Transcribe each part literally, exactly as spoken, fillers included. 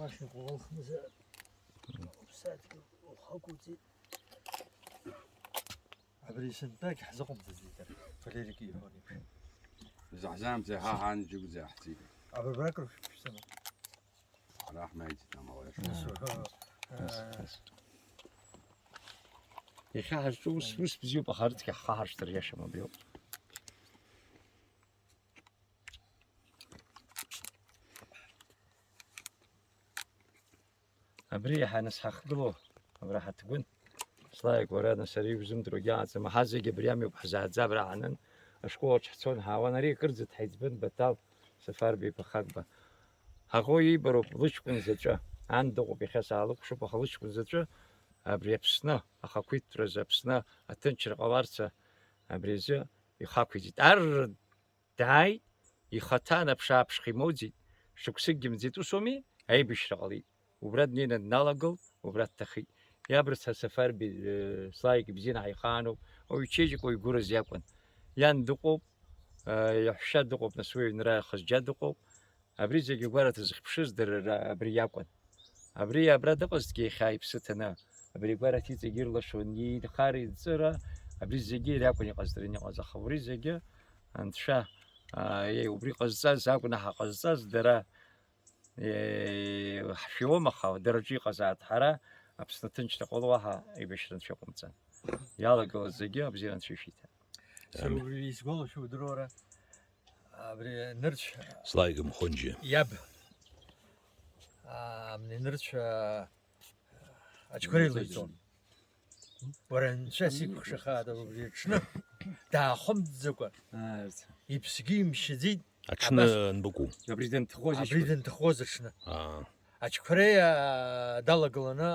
Ахьыҟоу алхымзар, уԥсадгьыл ухақәуҵеит. Абри сынтәагь ҳзыҟамҵаӡеит, Валерик иҳәон еиԥш. Изаҳзаамҵеи, ҳа ҳанџьыгәӡа иаҳҵеит. Абри абрак рышәҭ шәсымоуп. Ҳара ҳнаҩӡеит, амала иашоуп. Нас, э, Иахьа ҳазҿу ус, ус бзиоуп, аха арҭгьы ҳхаҳаршҭыр иашам абриоуп. Абри иаҳа нас ҳахгылоу, абра ҳаҭгәын. Славик, уара нас ари иузымдыруагьы аӡам. Ҳа зегьы абри амҩоуп ҳзааӡа, абра ҳанын, ашколаҿ ҳцон ҳаауан, ари акырӡа дҳаиҵбын Батал Сафарбеи-иԥа Хагба. Ҳаӷоу иибароуп лыҷкәын заҵәы. Ан дыҟоуп, иахьа саалыкәшоуп, аха лыҷкәын заҵәы абри Аԥсны ахақәиҭтәразы, Аԥсны аҭынчра ҟаларц абри азы ихақәиҵеит. Ар Дааит, ихаҭа анаԥш-ааԥшха имоуӡеит, шықәсыкгьы мӡеит, ус ауми? Аибашьра ҟалеит. Убра днеины дналагылт, убра дҭахеит. Иабрыцҳа Сафарбеи, э, Славик ибзианы ҳаихааноуп, уаҩ чеиџьыка уаҩ гәыраз иакәын. Иан дыҟоуп, э, иаҳәшьа дыҟоуп, нас уи аҩнра ахызџьа дыҟоуп. Абри зегьы агәараҭа зыхьԥшыз дара ра-, абри иакәын. Абри абра дыҟазҭгьы иахьа иԥсы ҭаны, абри агәараҭа иҵегь ирлашон, иеидхара, иҵыра, абри зегьы иара иакәын иҟазҵараны иҟаз, аха убри зегьы Анцәа, аа, еи, убри ҟазҵаз, агәнаҳа ҟазҵаз дара, еи, ҳшәиуам, аха дара рҿы иҟазааит, ҳара Аԥсны аҭынчра ҟало уаҳа еибашьра Анцәа иҟамҵан. Иалагылаз зегьы абзиара Анцәа ишиҭа. Сара Амин. Убри исгәалашәо удыруара, абри нырцә Славик Мхәынџьиа. Иаб. Амни нырцә, а, аџьқәреи леиҵон. Уара анцәа сикәыхшахааит убри аҽны. Даахымҵӡакәа. Аарц. Иԥсгьы имшьаӡеит. Аҽны абас анбыкәу? Абри данҭахоз абри ишьҭоуп. Данҭахоз аҽны. Аа. Аџьқәреи, а, далагыланы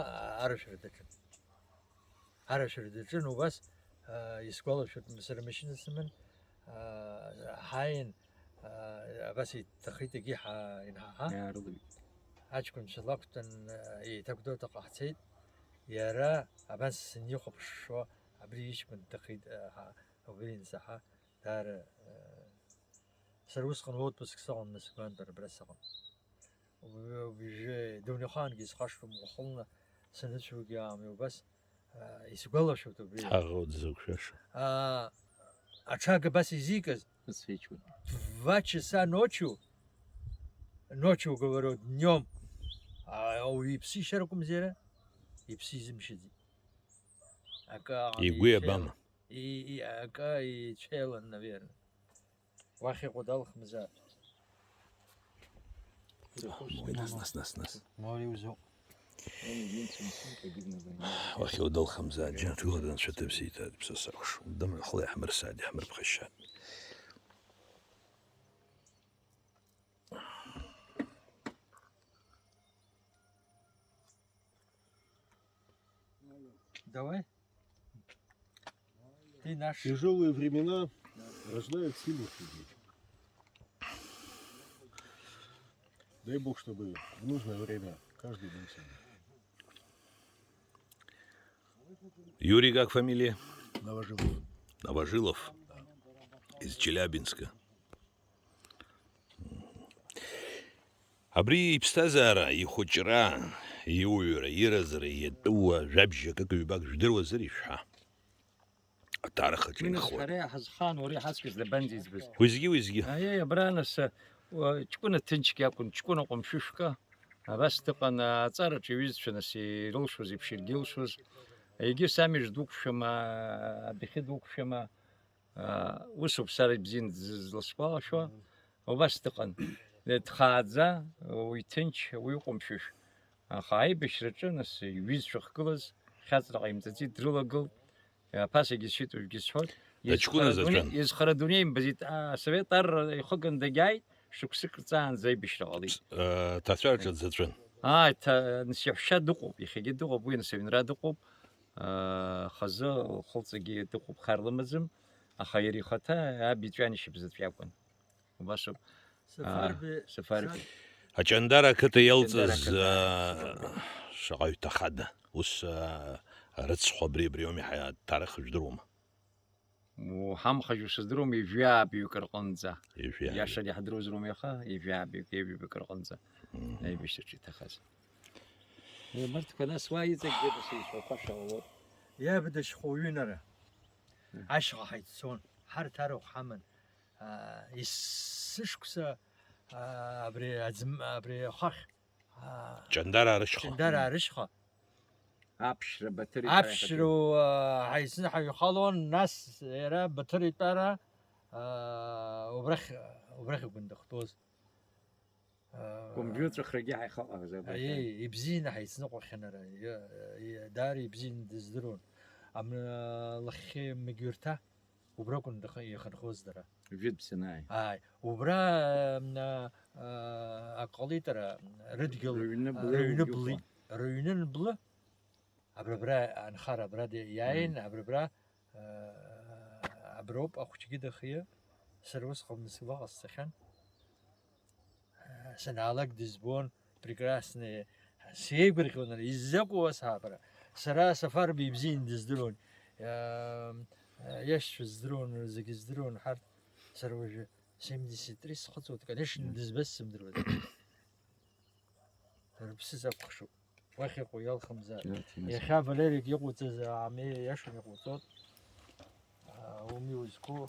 арашәара даҿын. Арашәара даҿын убас, аа, исгәалашәоит, сара амашьына сыман, аа, ҳааин, аа, абас иҭахеит егьи ҳа-, инҳаҳа. Иаарылеит. Аҷкәынцәа лакәтәан, аа, еиҭакәдоуҭаҟа ҳцеит. Иара абас сынихәаԥшуа, абри иҷкәын дҭахеит, аа, убри инсаҳа, даара, аа, сара усҟан отпуск сыҟан, нас гәантәара абра сыҟан. Убжьы дунеихаангьы исхашҭуам, уахынла саныцәоугьы аамҩа убас, аа, исгәалашәоит убри. Ҳаӷоу дзықәшәаша. Аа, аҽага абас изикыз. Сыцәеиџьуан. Два часа ночью, ночью, говорю, днём. А, ауаҩы иԥсы ишьар акәымзи иара, иԥсы изымшьыӡеит. Акы ааҟан игәы ицәеилан. Иабама? И-, и-, акы ицәеилан, наверное. Уахь иҟоу далхымзаап. Уи нас, нас, нас, нас. Уахь иудалхымзаап, џьанаҭ гәылада анцәа дыԥсит, аԥсаса акәш. Дымҩахыла иаҳмырсааит, иаҳмырԥхашьааит. Давай. Ты наш. Тяжелые времена рождают сильных людей. Дай Бог, чтобы в нужное время каждый был сильным. Юрий, как фамилия? Новожилов. Новожилов. Из Челябинска. Абри иԥсҭазаара, ихәыҷра, иуаҩра, иразра, иатәыуа, жәабжь акык-ҩбак жәдыруазар ишәҳәа. Аҭарахаҿы Уи нас инхоит. Ҳара иаҳазхаан, уара иҳацкьыс дабанӡеиӡбаз? Уеизгьы, уеизгьы. Аиеи, абра нас, уа, ҷкәына ҭынчк иакәын, ҷкәына ҟәымшәышәкы, абас дыҟан, аҵараҿы иҩызцәа нас ирылшоз еиԥш иргьы илшоз. Егьыс амҩаҿ дуқәшәама, адәахьы дуқәшәама, аа, усоуп сара ибзианы дзы-, зласгәалашәо. Мм. Убас дыҟан. Дхааӡа, уи ҭынч, уи ҟәымшәышә. Аха аибашьраҿы, нас, иҩызцәа ахьгылаз, хьаҵра ҟаимҵаӡеит, дрылагылт. Аԥасагьы сшьит, уажәгьы сҳәоит. Дачкәына изхара заҵәын. Дуне-, изхара дунеи имбаӡеит, асовет ар ихыган дагьааит, шықәсык рҵаанӡа аибашьра ҟалеит. Э, ҭацәараҿы дзаҵәын. Ааи, ҭа-, нас иаҳәшьа дыҟоуп, иахьагьы дыҟоуп, уи нас аҩнра дыҟоуп. Э, хазы лхылҵагьы дыҟоуп, хар лымаӡам, аха иара ихаҭа аб иҵәҩаншьап заҵә иакәын. Убасоуп. Сафарбеи, аа, Сафарбеи. Саф-, Аҷандара ақыҭа иалҵыз, Аҷандара ақыҭа, аа, Сафарбеи. Шаҟаҩ ҭахада? Ус, аа, рыцхә абри, абри ауми ҳа-, аҭарах жәдыруама? Уҳамхажьуа сыздыруам, ҩажәи ааба ҩык рҟынӡа. Ҩажәи ааба. Иашаны иаҳдыруазароума иаха, ҩажәи ааба ҩык, ҩажәи ҩык рҟынӡа. Мгм. Аибашьраҿы иҭахаз. Абарҭқәа нас уа иҵегьгьы ус ишәақәаша ҟалоит. Иабдашьхәа уҩынара. Мм. Ашьха ҳаиццон, ҳарҭ арахә ҳаман. Аа, есышықәса, аа, абри аӡм-, абри ахахь, аа, Ҷандараа рышьха. Ҷандараа рышьха. Аԥшра Баҭыр Аԥшра, аа, ҳаицны ҳаҩхалон, нас иара Баҭыр итәара, аа, убрахь, убрахь игәындахәтәоз. Аа, Кәымжәы ҵәахрагьы ҳаихаҟаҳәаз абарҭ. Аиеи, ибзианы ҳаицныҟәахьан ара, иа-, иа-, даара ибзианы дыздыруан. Амра лахьхьи Мегьырҭа, убракәын даха-, ихынҳәуаз дара. Жәытә санааи. Ааи, убра, м, а, а, ак ҟалеит ара, рыдгьыл, Рыҩны а, блы рыҩны угьы блы, уҟан. Рыҩны блы, абра абра анхара абра ди-, иааин, абра абра, а, аброуп ахәыҷгьы дахьиа, сара усҟан сгәаҟ сцахьан. Санаалак дызбон, прекрасные, сеигәырӷьон, ара, изакәу асаабара. Сара Сафар бибзиан дыздыруан, иа-, иашьцәа здыруан, зегьы здыруан, ҳарҭ, сара уажәы семьдесят три схыҵуеит, конечно, дызбаз сымдыруеит. Рыԥсы сакәхшоуп, уахь иҟоу иалхымзар. Иахьа Валерик иҟоуҵаз аамеи иашан иҟоуҵот. Уми узқәу,